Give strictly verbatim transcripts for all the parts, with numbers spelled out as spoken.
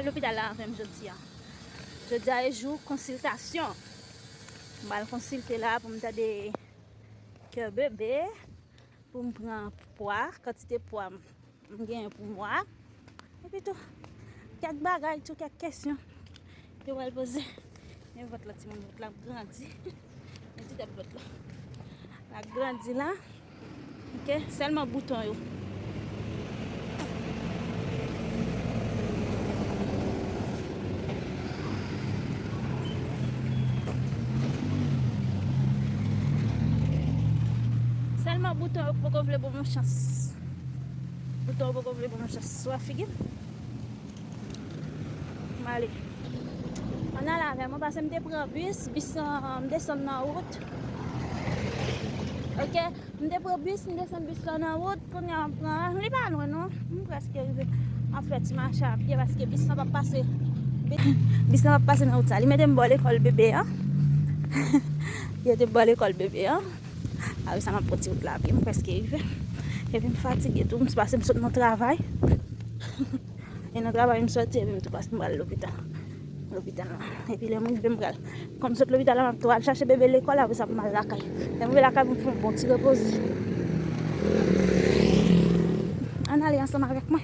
Lopital la avè m jodi a. Jodi a e jou konsiltasyon. M al konsilte la pou m tande kè bebe, pou m pran pwa, kantite pwa m genyen pou mwa. Epi tou, kèk bagay tou, kèk kesyon yo pral poze. Men vant la, timoun, vant la ap grandi. Men ti tèt vant la. L ap grandi la. Ok, sèlman bouton yo. Sèlman bouton yo poko vle ban mwen chans. Bouton yo poko vle ban mwen chans. Sou figi m. M ale. Ann ale avè mwen, paske m te pran bis, bis lan, m desann nan wout. Ok, m te pran bis, m desann bis lan nan wout, kounye a m pran, li pa lwen non, m prèske rive. M ap fè ti mache a pye paske bis lan p ap pase. Bis lan p ap pase nan wout sa. Li mete m bò lekòl bebe an. Li mete m bò lekòl bebe an. Apre sa, m ap pran ti wout la a pye, m prèske rive. Epi m fatige tou, m pase m sot nan travay. E nan travay m soti, epi m tou pase m pral lopital. Lopital la. Epi lè m rive m pral. Kòm sot lopital la, m ap tou al chache bebe lekòl, apre sa pou m al lakay. Lè m rive lakay, pou m fè yon bon ti repoze. Ann ale ansanm avèk mwen.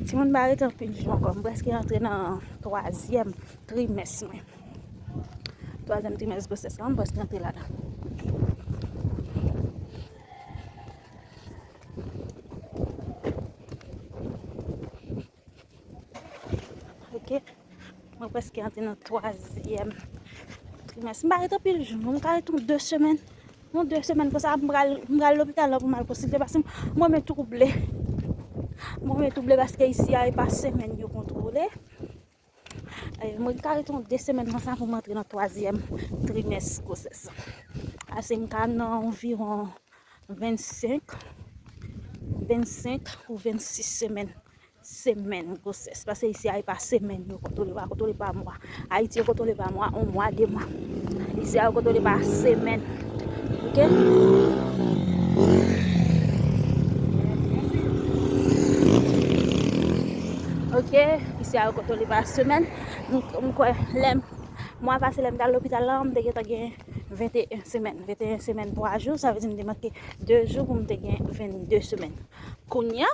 Timoun pa rete anpil jou ankò. M prèske rantre nan twazyèm trimès mwen. Twazyèm trimès gwosès la, m prèske rantre ladan. Ok. Mwen prèske antre nan twazyèm trimès. M pa ret anpil jou, non. M ka ret yon de semèn. Yon de semèn konsa, m pral, m pral lopital la pou m al konsilte, paske m renmen twouble. M renmen twouble paske isi a, e pa semèn yo kontwole. E, mwen ka ret yon de semèn konsa pou m antre nan twazyèm trimès gwosès. Ase m ka nan anviwon vennsenk, vennsenk ou vennsis semèn. Semèn gwosès. Paske isi a, e pa semèn yo kontwole, yo pa kontwole pa mwa. Ayiti, yo kontwole pa mwa, yon mwa, de mwa. Isi a, yo kontwole pa semèn. Ok? Ok, isi a, yo kontwole pa semèn. M, m kwè, lè m, mwa pase, lè m t al lopital la, m te gentan gen venteyen semèn. Venteyen semèn, twa jou, sa vle di m te manke de jou pou m te gen vennde semèn. Kounye a,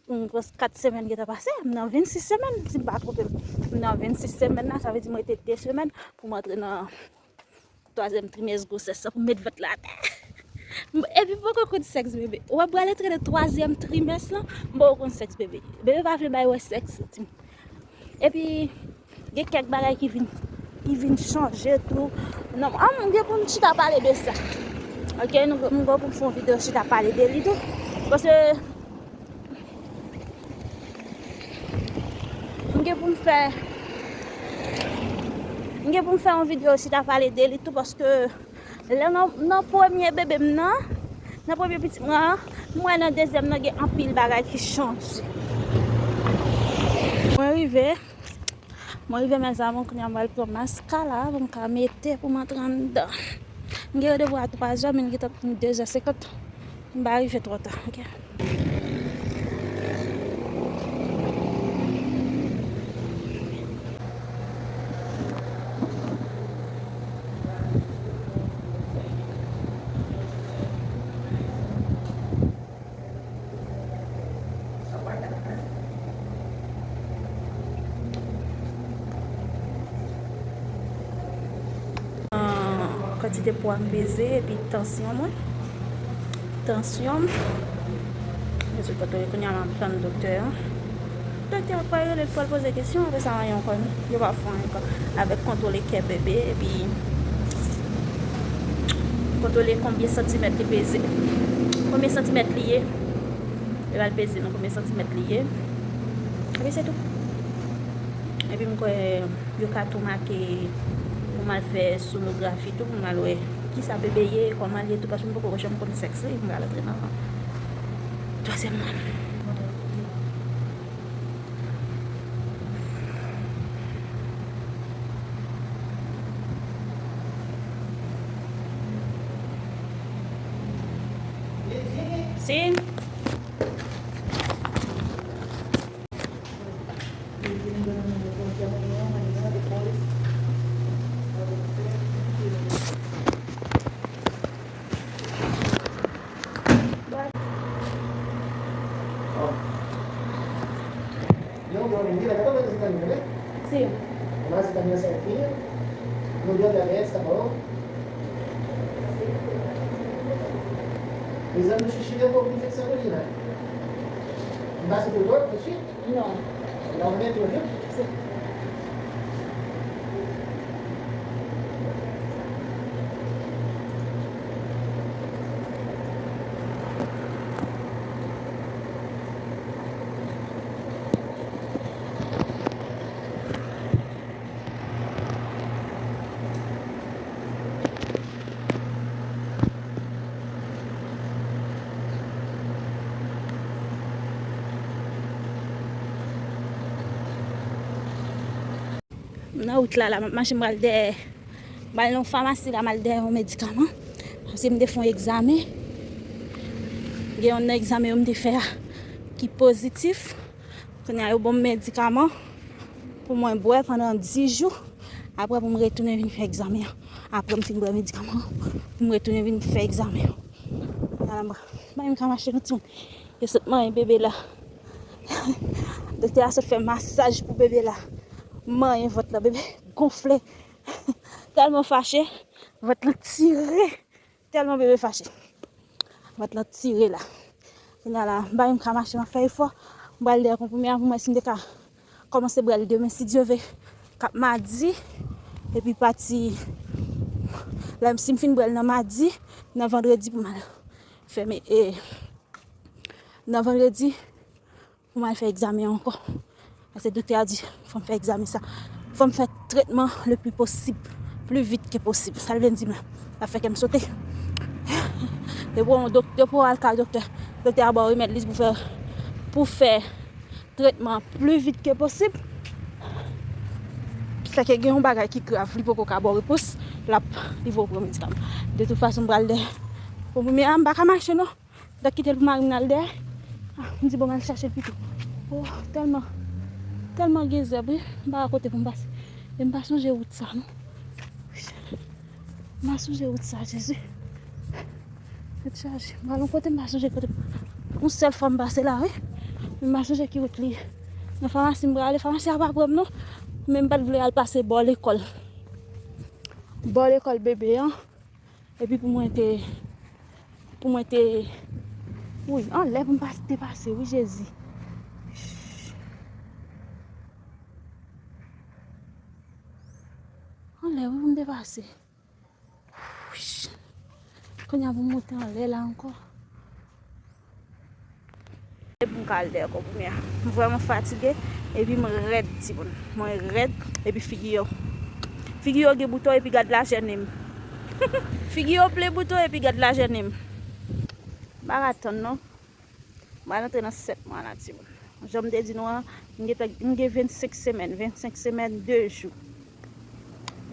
m, kat semèn gentan pase, m nan vennsis semèn, si m pa twonpe m. M nan vennsis semèn la, sa vle di m rete de semèn pou m antre nan twazyèm trimès gwosès la, pou m met vant la atè. Epi m poko konn sèks bebe. W ap pral antre nan twazyèm trimès lan, m poko konn sèks bebe. Bebe pa vle bay wè sèks li. Epi, gen kèk bagay ki vin, ki vin chanje tou. Non, an, m gen pou m chita pale de sa. Ok, nou, m gen pou m fè yon videyo chita pale de li tou. Paske m gen pou m fè, m gen pou m fè yon videyo chita pale de li tou, paske lè nan, nan premye bebe m nan, nan premye pitit mwen an, m wè nan dezyèm nan gen anpil bagay ki chanje. Mwen rive, mwen rive, mezanmi, kounye a m pral pran maskara pou m ka mete pou m antre anndan. M gen randevou a twa zè, men li gentan de zè senkant. M pa rive twò ta, ok. Kantite pwa m peze epi tansyon mwen. Tansyon m. Mezanmi, kote kounye a m ap tann doktè an. Doktè a pral rele l, pral poze kesyon, apre sa anyen ankò non. Yo pa fè anyen ankò. Avèk kontwole kè bebe, epi kontwole konbyen santimèt li peze. Konbyen santimèt li ye. Yo pral peze nou konbyen santimèt li ye. Epi se tou. Epi m kwè yo ka tou make pou m al fè sonografi tou, pou m al wè kisa bebe ye, kòman l ye tou, paske m poko janm konn sèks li, m pral antre nan twazyèm nan. Sin. Mas e caminho, né? Sim. Mas e caminho certinho. Não deu diabetes, tá bom? Exame do xixi deu um pouco de infecção urina. Não tá sentindo dor no xixi? Não. Dá um aumento, viu? Sim. M nan wout la, la, m ap mache, m pral dèyè, m pral nan yon famasi la, m al dèyè yon medikaman. Paske m te fè yon egzamen. Gen yon nan egzamen yo m te fè a ki pozitif. Kounye a, yo ban m medikaman pou mwen bwè pandan dis jou. Apre, pou m retounen vin fè egzamen an. Apre m fin bwè medikaman an, pou m retounen vin fè egzamen an. Ala, m pa menm ka mache non, timoun. Yo sot manyen bebe la. Doktè a sot fè masaj pou bebe la. Manyen vant la, bebe gonfle. Tèlman fache, vant lan tire. Tèlman bebe fache. Vant lan tire la. Kounye a la, m pa menm ka mache, m ap fè efò. M pral dèyè konprime a pou m wè si m te ka kòmanse bwè l demen, si Dye vle, k ap madi. Epi pati, lè m, si m fin bwè l nan madi, nan vandredi pou m al fèmen, e, nan vandredi, pou m al fè egzamen an ankò. Paske doktè a di, fò m fè egzamen sa. Fò m fè tretman le pli posib, pli vit ke posib. Sa l vle di m la, sa fè kè m sote. Depi w, depi w al kay doktè, doktè a ba w remèd li pou fè, pou fè tretman pli vit ke posib. Sèke gen yon bagay ki grav, li poko ka ba w repons, l ap, li voye w pran medikaman. De tout fason, m pral dèyè. Bon, premye a, m pa ka mache non. M ta kite l pou mari m al dèyè. Ah, m di bon, m al chache l pito. Oh, tèlman, tèlman gen zèb, wi. M pa wè kote pou m pase. E m pa sonje wout sa, non. M pa sonje wout sa, Jezi. Tèt chaje. M pral yon kote, m pa sonje kote. Yon sèl fwa m pase la, wi. Men m pa sonje ki wout li ye. Nan famasi m prale, famasi a pa pran m, non. Men m pa t vle al pase bò lekòl. Bò lekòl bebe an. Epi pou mwen te, pou mwen te, wi, anlè pou m pas-, te pase, wi, Jezi. Anlè, wi, pou m te pase. Kounye a pou m monte anlè la ankò. Epi m ka al dèyè konprime a. M vrèman fatige, epi m rèd, timoun. Mwen rèd, epi figi yo. Figi yo gen bouton, epi gad lajè ne m. Figi yo plen bouton, epi gad lajè ne m. M pa ka tann, non. M pral antre nan sèt mwa la, timoun. Jan m te di nou an, m gen, m gen vennsenk semèn, vennsenk semèn, de jou.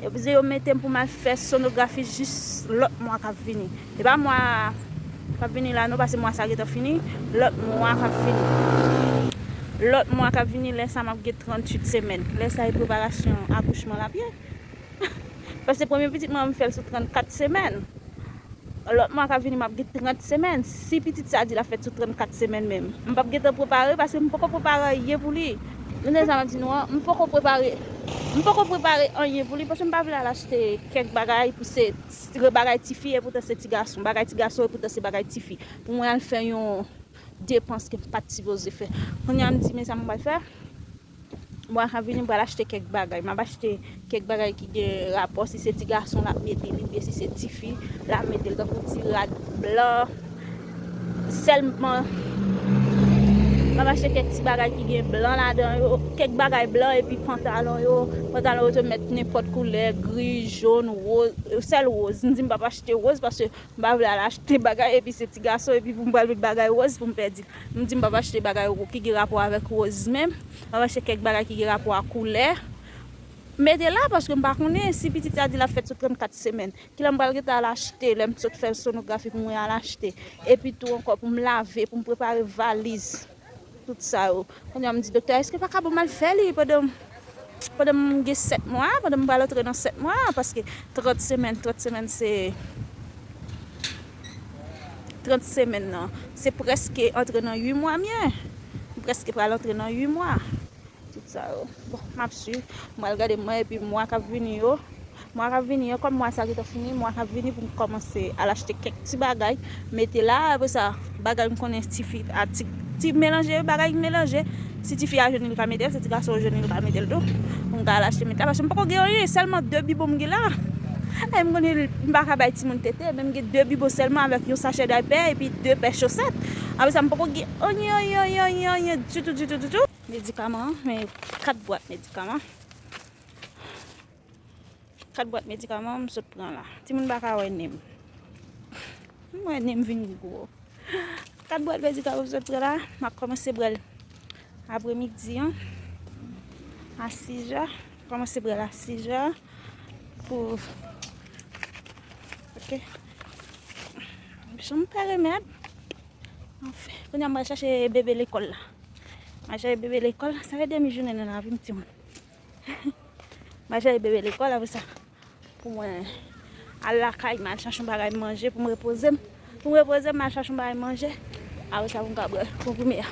Yo di yo mete m pou m al fè sonografi jis lòt mwa k ap vini. E pa mwa k ap vini la non, paske mwa sa gentan fini. Lòt mwa k ap vini. Lòt mwa k ap vini, lè sa m ap gen tranntuit semèn. Lè sa e preparasyon akouchman l ap ye. Paske premye pitit mwen, m fè l sou trannkat semèn. Lòt mwa k ap vini, m ap gen trant semèn. Si pitit sa di l ap fèt sou trannkat semèn menm, m p ap gentan prepare, paske m poko prepare anyen pou li. Nou deja m ap di nou an, m poko prepare, m poko prepare anyen pou li, paske m pa vle al achte kèk bagay pou se, se bagay tifi, epoutan se ti gason, bagay ti gason, epoutan se bagay tifi. Pou mwen al fè yon depans ke m pa t sipoze fè. Kounye a m di, men sa m pral fè. Mwa k ap vini, m pral achte kèk bagay. M ap achte kèk bagay ki gen rapò, si se ti gason l ap mete li, oubyen si se tifi l ap mete l, tankou ti rad blan. Sèlman, m ap achte kèk ti bagay ki gen blan ladan yo, kèk bagay blan, epi pantalon yo, pantalon yo te mèt nenpòt koulè, gri, jòn, woz, sèl woz. M di m p ap achte woz, paske m pa vle al achte bagay, epi se ti gason, epi pou m pral met bagay woz pou m pèdi l. M di m p ap achte bagay ki gen rapò avèk woz menm. M ap achte kèk bagay ki gen rapò ak koulè. Mete la, paske m pa konnen si pitit sa di l ap fèt sou trannkat semèn. Kilè m pral gentan al achte, lè m sot fè sonografi pou mwen al achte. Epi tou ankò pou m lave, pou m prepare valiz. Tout sa yo. Kounye a m di doktè a, èske pa ka ban m al fè li pandan, pandan m gen sèt mwa, pandan m pral antre nan sèt mwa, paske trant semèn, trant semèn se, trant semèn nan, se prèske antre nan uit mwa m ye. M prèske pral antre nan uit mwa. Tout Sa yo. Bon, m ap swiv. M pral gade mwen epi mwa k ap vini yo. Mwa k ap vini yo, kòm mwa sa gentan fini, mwa k ap vini pou m kòmanse al achte kèk ti bagay, mete la, apre sa, bagay m konnen tifi a ti, ti melanje, bagay ki melanje. Si tifi a jwenn li, l ka mete l, si ti gason jwenn li, l ka mete l tou. Pou m ka al achte mete la, paske m poko gen anyen, sèlman de bibon m gen la. E m konnen m pa ka bay timoun tete, men m gen de bibon sèlman avèk yon sachè daypè epi de pè chosèt. Apre sa, m poko gen anyen, anyen, anyen, anyen, anyen ditou, ditou, ditou. Medikaman, men kat bwat medikaman. Kat bwat medikaman m sot pran la. Timoun pa ka wè nen m. M wè nen m vin gwo. Kat bwat medikaman m sot pran la, m ap kòmanse bwè l apremidi an, a sizè. Kòmanse bwè l a sizè pou, ok. Janm pè remèd. Anfen, kounye a m pral chache bebe lekòl la. M pral chache bebe lekòl. Sa fè demi jounen nan lavi m, timoun. M pral chache bebe lekòl, apre sa, pou mwen al lakay, m al chache yon bagay manje pou m repoze m. Pou m repoze m, m al chache yon bagay manje. Apre sa, pou m ka bwè konprime a.